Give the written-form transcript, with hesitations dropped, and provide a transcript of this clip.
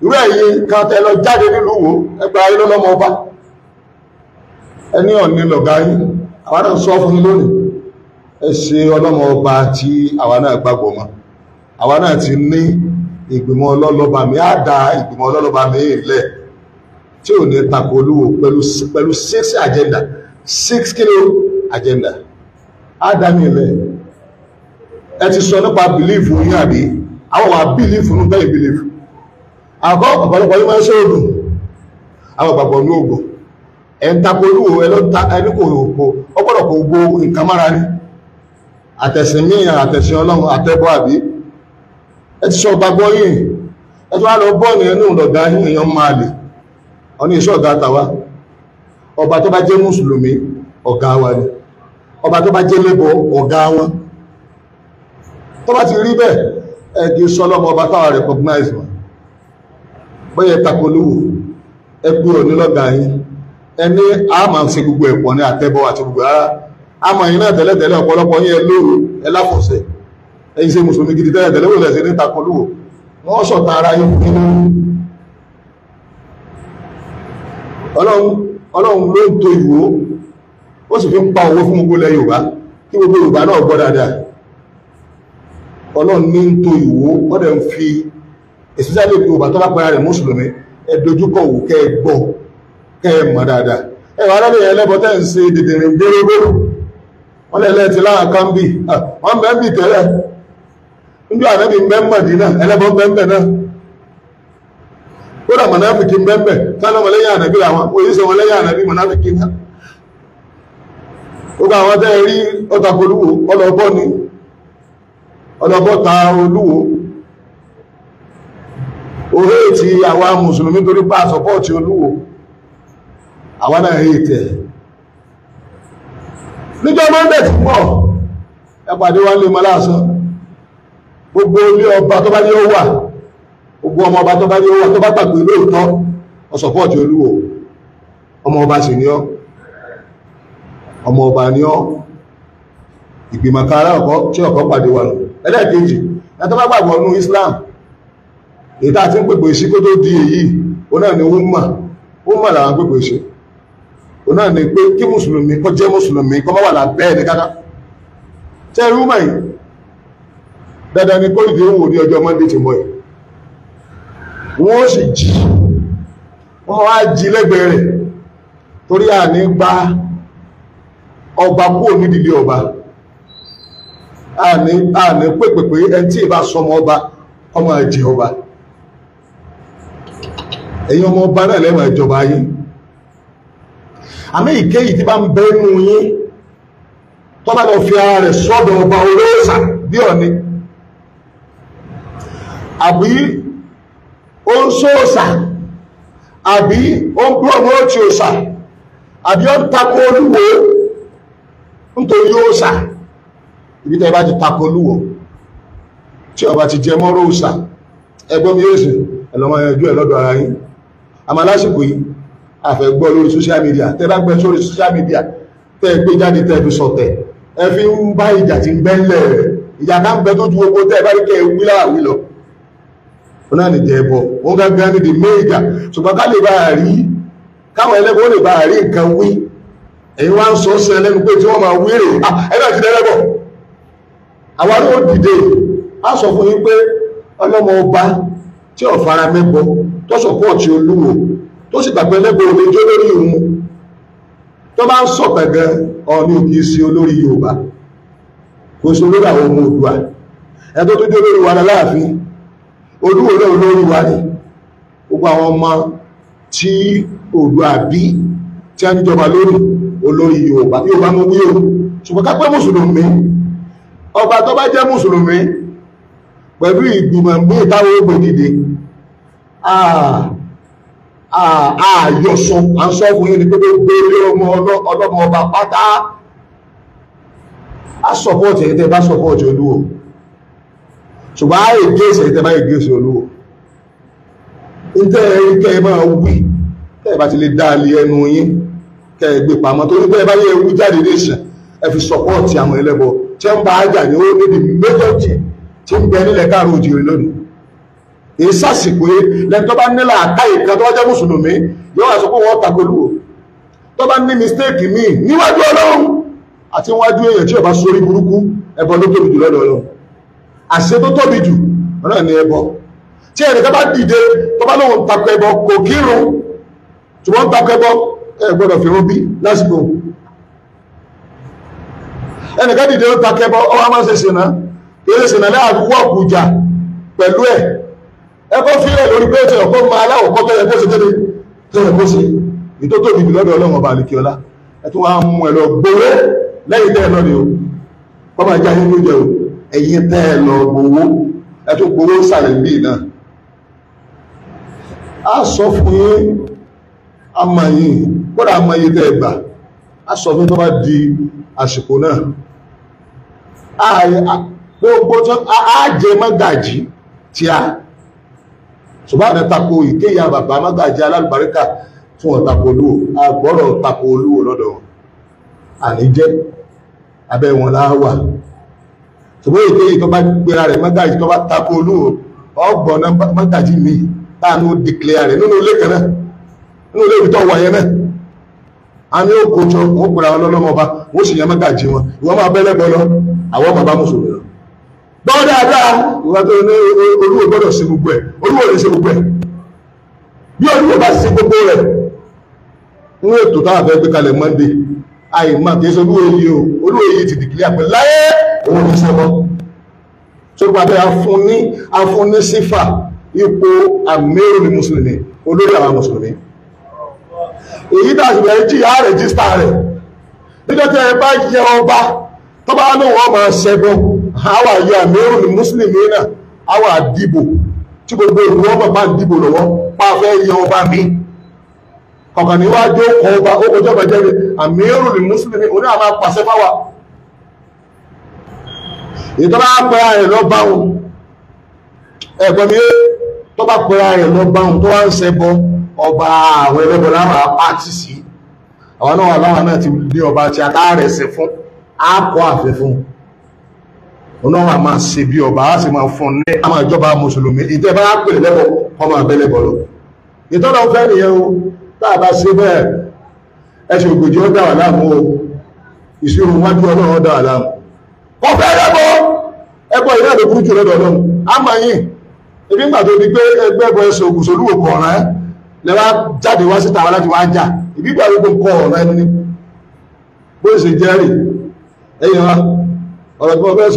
Irú ẹ̀yin kan tẹ́ lọ jáde nílùú Ìwó, ẹgbẹ́ ayé lọ́lọ́mọ ọba, ẹni Ọ̀ọ̀ni lọ̀gá yín. Àwa náà sọ fún yín lónìí, ẹ ṣe ọlọ́mọ ọba tí àwa náà gbàgbọ́ mọ́. Àwa náà ti ní ìgbìmọ̀ ọlọ́lọ́ba mi, á da ìgbìmọ̀ ọlọ́lọ́ba mi lẹ̀ tí ò ní tako Olúwo pẹ̀lú 6 agenda, 6 kilo agenda, á dá mi lẹ̀. Ẹ ti sọ nípa bìlífù yín àbí? Àwọn wà bìlífù nínú bẹ́ẹ̀ bìlífù. Àkọ́ ọ̀pọ̀lọpọ̀ yín máa ń ṣe ògùn, àwọn ìgbàgbọ́ ní ògùn. Ẹ̀ ń tako Olúwo, ẹ ló ta ẹni kò kò ọgbọ́dọ̀ kò gbó nǹkan mára ní àtẹ̀sìn míyàn, àtẹ̀sìn Ọlọ́run, àtẹ̀bọ́ àbí? Ẹ ti sọ gbàgbọ́ yìí, ẹ tún wá lọ bọ́ọ̀nù ẹnu ọ̀gá yín, èèyàn máa lè ọ̀ní iṣẹ́ ọ̀gá tàwa. Ọba tó bá jẹ́ mùsùlùmí ọ̀gá wa ni, ọba tó bá jẹ́ lẹ́bọ ọ̀gá wọn. Tó bá ti rí bẹ́ẹ̀, ẹ kì í sọ lọ́mọ ọba táwa recognize wọn. Bóyá ẹ tako Olúwo, ẹ pé òní lọ́gà yín, ẹni a máa ń ṣe gbogbo ẹ̀pọ̀ ní àtẹ́bọ̀ àti gbogbo ara. Àmọ́ yín náà tẹ́lẹ̀tẹ́lẹ̀ ọ̀pọ̀lọpọ̀ yín ẹ lóru ẹ láfọ̀ṣẹ, ẹ̀yin ṣe mùsùlùmí gidi tẹ́lẹ̀tẹ́lẹ̀ wò lẹ́sẹ̀ ní tako Olúwo, wọ́n sọ̀tà ara yín fún inú. Ọlọ́run ló ń to Ìwó, ó sì fi ń pa owó fún gbogbo ilẹ̀ Yorùbá, kí gbogbo Yorùbá náà gbọ́ dáadáa. Ọlọ́run ní ń to Ìwó, ó dẹ̀ ń fi especially Yorùbá tó bá pera rẹ̀ mùsùlùmí, ẹ dojúkọ wò kẹ́ ẹ gbọ́ kẹ́ ẹ mọ̀ dáadáa. Ẹ wà lọ́dọ̀ yẹn lẹ́bọ̀ tẹ́ ń ṣe dìdìrín gbérógbéró, wọ́n lẹ́lẹ́ ti láwọn kan bì, wọ́n bẹ́ ń bì tẹ́lẹ̀ níjọ́ ànábì ń bẹ́ ń Mọ̀dínà, ẹlẹ́bọ̀ ń bẹ́ ń bẹ̀ náà. Kódà mọ̀náfìkì ń bẹ́ ń bẹ̀, táwọn ọmọlẹ́yìn ànábì làwọn, òye sọ ọmọlẹ́yìn ànábì mọ̀náfìkì náà. Gbogbo àwọn tẹ́ rí ọ̀tàkùn Olúwo, ọlọ́bọ́ ni, ọlọ́bọ́ ta Olúwo. Òhé ti àwa mùsùlùmí torí pa sọpọ́ọ̀tì Olúwo, àwa náà hé tẹ̀. Níjọ́ Monday tí pọ̀, ẹ pàdé wa lè mọ́ lásán. Gbogbo ilé ọba tó bá ní ó wà, gbogbo ọmọ ọba tó bá ní ó wà, tó bá gbàgbé lóòótọ́, ó sọpọ́ọ̀tì Olúwo, ọmọ ọba sì ni ọ́, ọmọ ọba ni ọ́. Ìgbìmọ̀ kan alákọ̀ọ́ tí ọ̀kọ́ pàdé wa lọ. Ẹlẹ́ẹ̀kejì, ẹ tó bá gbàgbọ́ nú Islam, èyí tá a ti ń pèpè sí kó tó di èyí, òun náà ni umma, umma làwọn pèpè sí. Òun náà ni pé kí mùsùlùmí kó jẹ́ mùsùlùmí, kó má wà lábẹ́ ẹni káká. Ṣé irú mọ̀ yìí? Dandan ni kó ìdí òwò ní ọjọ́ Monday tí mọ̀ yìí. Wọ́n sì jí, wọ́n wá jí lẹ́gbẹ̀ẹ́ rẹ̀ torí àní gba ọba kúrò nídìílé ọba. Àní pèpè pé ẹni tí ì bá sọmọ ọba ọmọ ẹ̀jẹ̀ ọba. Ẹ̀yin ọmọ ọba náà lẹ́wọ̀n ìjọba yín. Àmì ìkéyìí tí bá ń bẹ nínú yín tó bá lọ fi ara rẹ̀ sọ́dọ̀ ọba olóòṣà bí Ọ̀ọ̀ni, àbí ó ń sóòṣà, àbí ó ń púrọ̀mọ́ọ̀tì òṣà, àbí ó ń tako Olúwo nítorí òòṣà. Ibi tẹ́ bá ti tako Olúwo tí ọba ti jẹ mọ́rọ̀ òòṣà, ẹgbọ́n mi yóò sì ẹlọ́mọ ẹjọ́ ẹ̀ lọ́dọ̀ ara yín. Àmọ́ lásìkò yìí àfẹ́ gbọ́ lórí social media. Tẹ́ bá gbẹ́ sórí social media, tẹ́ gbé jáde, tẹ́ fi sọ̀tẹ̀, ẹ fi ń bá ìjà tí ń bẹ́ ńlẹ̀ rẹ̀. Ìjà ká ń bẹ tó ju gbogbo tẹ́ bá rí kẹ́ ẹ wí láwí lọ. Ó náà ní jẹ́ ẹbọ, ó gángan ní the main ìjà. Ṣùgbọ́n ká lè bá a rí, káwọn ẹlẹ́bọ lè bá a rí nǹkan wí. Ẹ̀yin wá ń sọ sí ẹlẹ́nu pé tí wọ́n máa wí rè, ẹ náà ti dẹ́rẹ́bọ̀. Àwa ló dìde, á sọ fún yín pé ọlọ́mọ ọba tí ò fara mẹ́bọ, tó sọpọ́ọ̀tì Olúwo, tó sì gbàgbé ẹlẹ́bọ olè jó lórí òun, tó bá ń sọ̀tẹ̀ gan, Ọọ̀ni ò kìí ṣe olórí Yorùbá, kò sí olórí àwọn ọmọ Oòduà. Ẹ tó tó jó lórí wa láàfin, Olúwo náà olórí wa ni. Gbogbo àwọn ọmọ tí Oòduà bí tí a ń jọba lórí olórí Yorùbá, Yorùbá mú wí o. Ṣùgbọ́n ká pé mùsùlùmí, ọba tó bá jẹ́ mùsùlùmí pẹ̀lú ìgbìmọ̀ ní ìtawọ̀ ògbè dìde, àyọ̀sọ à ń sọ fún yín ni pé gbogbo ilé ọmọ ọlọ́mọ ọba pátá á sọpọ́ọ̀tì ẹ̀yin tẹ́ bá sọpọ́ọ̀tì Olúwo, ṣùgbọ́n á ègéèsì ẹ̀yin tẹ́ bá ègéèsì Olúwo. Ntẹ́ ẹ̀rí kẹ́ ẹ máa wí, tẹ́ ẹ bá ti lè dá lé ẹnu yín kẹ́ ẹ gbé pamọ́, torí tẹ́ ẹ bá yẹ wí jáde ní ìsìn, ẹ fi sọpọ́ọ̀tì àwọn ẹlẹ́bọ tí ń bá ájà ní ó níbi méjèèjì tí ń bẹ nílẹ̀ káàró òjìrì lónìí. Èyí sàsìkò yìí lẹ́ni tó bá nílà àkáyè kan tó bá jẹ́ mùsùlùmí yóò wá sọ pé wọ́n tako Olúwo. Tó bá ní mistake míì níwájú Ọlọ́run àti níwájú èèyàn tí ó bá sórí burúkú, ẹbọ ló tóbi jù lọ́dọ̀ Ọlọ́run. Àṣẹ tó tóbi jù náà ni ẹbọ. Tí ẹnìkan bá dìde tó bá lóun tako ẹbọ, kò kírun, ṣùgbọ́n tako ẹbọ, ẹ gbọ́dọ̀ fi rún bí lásìkò. Ẹnìkan dìde ó tako ẹbọ, ọwọ́ máa ń ṣe ṣìnà, kì í ṣe ṣìnà láàbí wọ́ọ̀kù jà pẹ̀lú ẹ̀. Ẹkọ́ fílẹ̀ lórí pé ó ọkọ́ máa aláwọ̀ kọ́ tẹ́yẹ kó ṣe tẹ́lẹ̀ tẹ́yẹ kó ṣe ìtó tóbi jù lọ́dọ̀ Ọlọ́run ọba àlekíọlá. Ẹ tún wá mú ẹ lọ gbowó lẹ́yìn tẹ́ ẹ lọ ni o, kọ́ máa jẹ́ ayé ló jẹ o, ẹ̀yin tẹ́ ẹ lọ gbowó, ẹ tún gbowó sàlẹ̀ bíi náà. A sọ fún yín, a mọ̀ yín, kódà a mọ̀ yín tẹ́ ẹ gbà, a sọ fún tó bá di àsìkò náà. Gbogbo tó a jẹ mọ́gàjì tí a ṣùgbọ́n àti tako ìkéyà bàbá mọ́gàjì alálùbáríkà tí wọ́n tako Olúwo, àgbọ́rọ̀ tako Olúwo lọ́dọ̀ wọn, àníjẹ́ abẹ́ wọn láwà. Ṣùgbọ́n ìkéyì tó bá gbéra rẹ̀ mọ́gàjì tó bá tako Olúwo, ọgbọ̀n mọ́gàjì mi táànù dìklẹ̀ rẹ̀ nínú ilé kan náà, nínú ilé ibi tó wà yẹn náà, a ní ó kójọ, wọ́n pèrè àwọn ọlọ́mọba, wọ́n sì yẹn mọ́gàjì wọn, ìwọ́n máa bẹ́lẹ́bọ lọ, àwọn bàbá mùsùlùmí lọ. Gbọ́ dáadáa, ìwọ́n tó ní Olúwo gbọ́dọ̀ ṣe gbogbo ẹ̀, Olúwo lè ṣe gbogbo ẹ̀. Bí Olúwo bá ṣe gbogbo rẹ̀, ń ètò táwọn fẹ́ gbé kalẹ̀ Monday, àìmọ̀ kìí ṣe Olúwo yìí o, Olúwo yìí ti dìkìlẹ̀ àpẹ láyé òun ní sẹ́wọ́. Tó gba bẹ́ẹ̀ afúnní sífà ipò àmírù ní mùsùlùmí, olórí àwọn mùsùlùmí. Èyí tá a sì bẹ̀rẹ̀ jìyà rẹ̀jísítà rẹ̀. Níjọ́ tí ẹ bá yẹ ọba, tó bá ní wọ́n máa ṣẹbọ, àwa yẹ àmírù ní mùsùlùmí náà, àwa dìbò tí gbogbo ìlú wọn bá ń dìbò lọ́wọ́, pa fẹ́ yẹ ọba mi. Kọ̀ọ̀kan níwájú ọkọ̀ ọba, ó kọjọ́ bàjẹ́ ni àmírù ní mùsùlùmí, oní àmà pàṣẹ fáwa. Èyí tó bá pẹ́ra rẹ̀ lọ bá wọn, ẹ̀gbọ́n mi, tó bá pẹ́ra rẹ̀ lọ bá wọn tó wá ń ṣẹbọ, ọba àwọn ẹlẹ́bọ láwọn apáàtì sí, àwọn náà wà láwọn náà ti ní ọba tí a káàrẹ̀ sí fún, á kọ́ àfẹ́ fún un náà, wà máa ṣe bí ọba, á sì máa fún ní àwọn ìjọba mùsùlùmí. Ìtẹ́ bá pèlè lẹ́bọ̀, kọ́ máa bẹ́lẹ́bọ̀ lọ. Ìtọ́nà fẹ́ nìyẹn o. Tá a bá ṣe bẹ́ẹ̀, ẹ̀ṣẹ̀ ògbòjì ó dà wà láàmú o, ìṣirò wájú Ọlọ́run ó dà wà láàmú. Kò fẹ́ lẹ́bọ̀, ẹbọ ìlú ẹ̀dọ̀ burúkú lọ́dọ̀ Ọlọ́run. Á máa yìn ebi ńgbà tó di pé ẹgbẹ́ ẹbọ ẹsẹ̀ ògùn sólúwò kọ̀ọ̀rán ẹ́ lẹ́wà jáde wá síta wá láti wá jà, ìbí gbà gbogbo nǹkan ọ̀rán ẹni bó ṣe jẹ́rìí ẹ̀yìn wa ọ̀rọ̀ tí mo fẹ́ sọ.